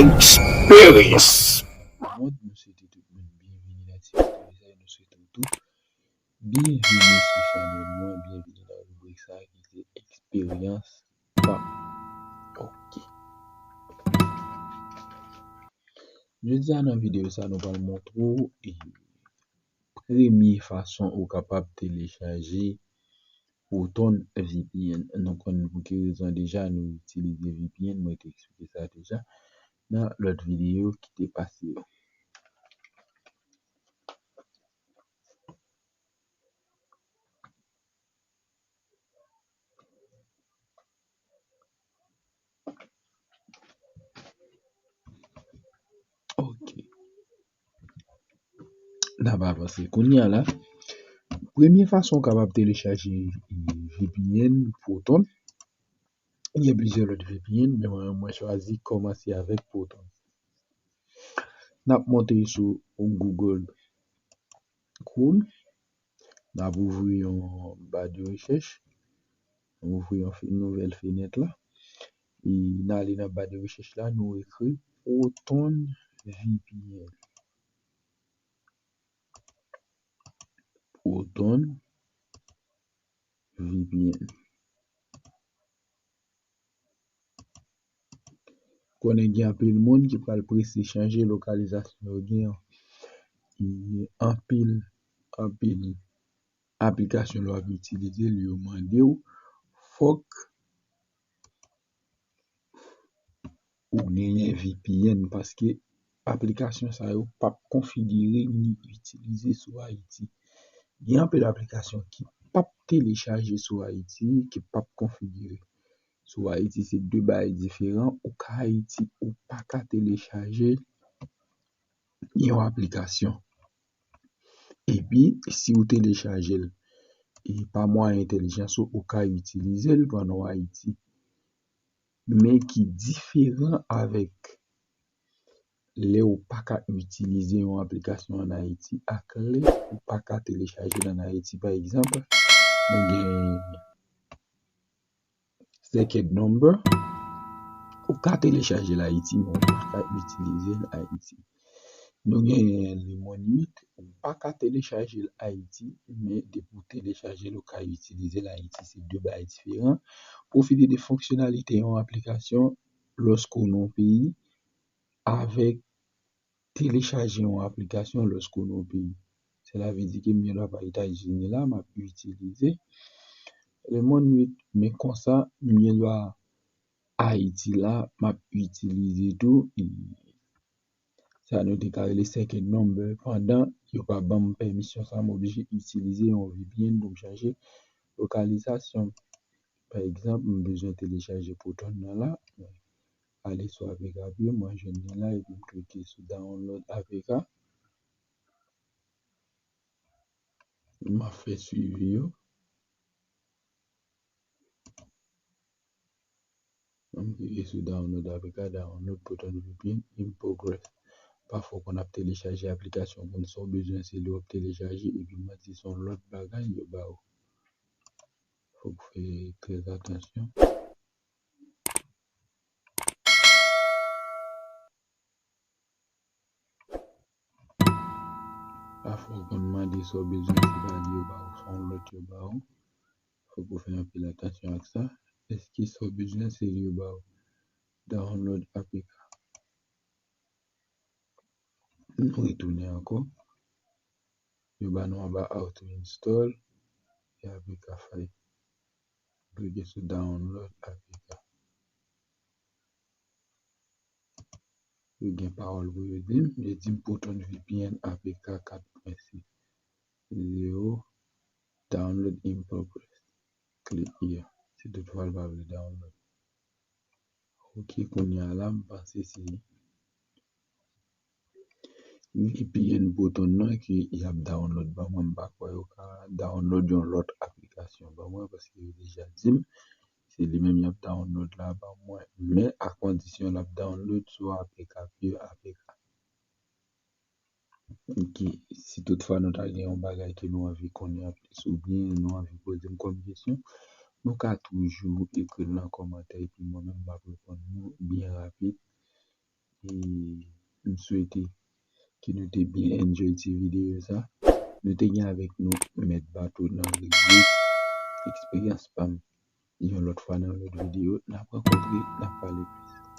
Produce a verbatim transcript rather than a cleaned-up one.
Experience. Mond, nou swete tout moun byenvini nan ti videyo sa, e nou swete w tou byenvini sou chanèl mwen, byenvini nan ribrik sa ki se eksperyans pa m. Ok. Jodi a nan videyo sa, nou pral montre w, e, premye fason ou kapab telechaje Proton V P N. Nou konn pou ki rezon deja nou itilize V P N, mwen te eksplike sa deja nan lòt videyo ki te pase yo. Ok. N ap avanse. Kounye a la, premye fason w kapab telechaje, eh, V P N Proton. Gen plizyè lòt V P N, men mwen, mwen chwazi kòmanse avèk Proton. N ap monte sou Google Chrome. N ap ouvri yon ba de rechèch. Nou ouvri yon fe-, nouvèl fenèt la. E n ale nan ba de rechèch la, nou ekri Proton V P N. Proton V P N. Konnen gen anpil moun ki pral prese chanje lokalizasyon yo, gen anpil, anpil aplikasyon lè w ap itilize l, yo mande w fòk ou genyen V P N, paske aplikasyon sa yo p ap konfigire ni itilize sou Ayiti. Gen anpil aplikasyon ki p ap telechaje sou Ayiti, ki p ap konfigire sou Ayiti. Se de bagay diferan. Ou ka Ayiti, ou pa ka telechaje yon aplikasyon. Epi, si ou telechaje l, e pa mwayen entèlijans ou, ou ka itilize l pandan w Ayiti. Men ki diferan avèk lè ou pa ka itilize yon aplikasyon ann Ayiti ak lè ou pa ka telechaje l ann Ayiti. Pa egzanp, nou gen Second Number, ou ka telechaje l Ayiti, men ou pa ka itilize l Ayiti. Nou gen Lemon uit, ou pa ka telechaje l Ayiti, men depi w telechaje l, ou ka itilize l Ayiti. Se de bagay diferan. Pwofite de fonksyonalite yon aplikasyon lòske w nan yon peyi avèk telechaje yon aplikasyon lòske w nan yon peyi. Sela vle di ke m gen dwa pa Etazini la, m ap itilize Lemon uit, men konsa, m gen dwa Ayiti la, m ap itilize tou, e, sa nou te ka rele Second Number, pandan yo pa ban m pèmisyon sa, m oblije itilize yon V P N pou m chanje lokalizasyon. Pa egzanp, m bezwen telechaje Proton nan la, mwen ale sou A P K Pure, mwen jwenn li la, epi m klike sou Download A P K. M ap fè swivi yo. M klike sou Download A P K, Download Proton V P N in progress. Pafwa w konn ap telechaje aplikasyon, konn sa w bezwen, se li w ap telechaje, epi mwen di se yon lòt bagay yo ba w. Fòk w fè trè atansyon. Pafwa w konn mande sa w bezwen, se pa li yo ba w, se yon lòt yo ba w. Fòk ou fè anpil atansyon ak sa. Èske sa w bezwen, se li yo ba w? Download A P K. Nou retounen ankò. Yo ba nou anba How to install e A P K file. Klike sou Download A P K. Yo gen pawòl pou yo di m. Yo di m Proton V P N A P K kat pwen sis. Zewo, download in progress. Click here. Si toutfwa l pa vle download. Ok, kounye a la, m panse se V P N Proton nan ke y ap download ban mwen. M pa kwè yo ka download yon lòt aplikasyon ban mwen, paske yo deja di m se li menm y ap download la ban mwen, men a kondisyon l ap download sou A P K Pure A P K. Ok, si toutfwa nou ta gen yon bagay ke nou anvi konnen anplis oubyen nou anvi poze m kòm kesyon, nou ka toujou ekri l nan kòmantè epi mwen menm m ap reponn nou byen rapid. E m swete ke nou te byen enjoy ti videyo sa. Nou te gen avèk nou mèt bato nan ribrik eksperyans pa m. Yon lòt fwa nan yon lòt videyo, n ap rankontre, n ap pale plis.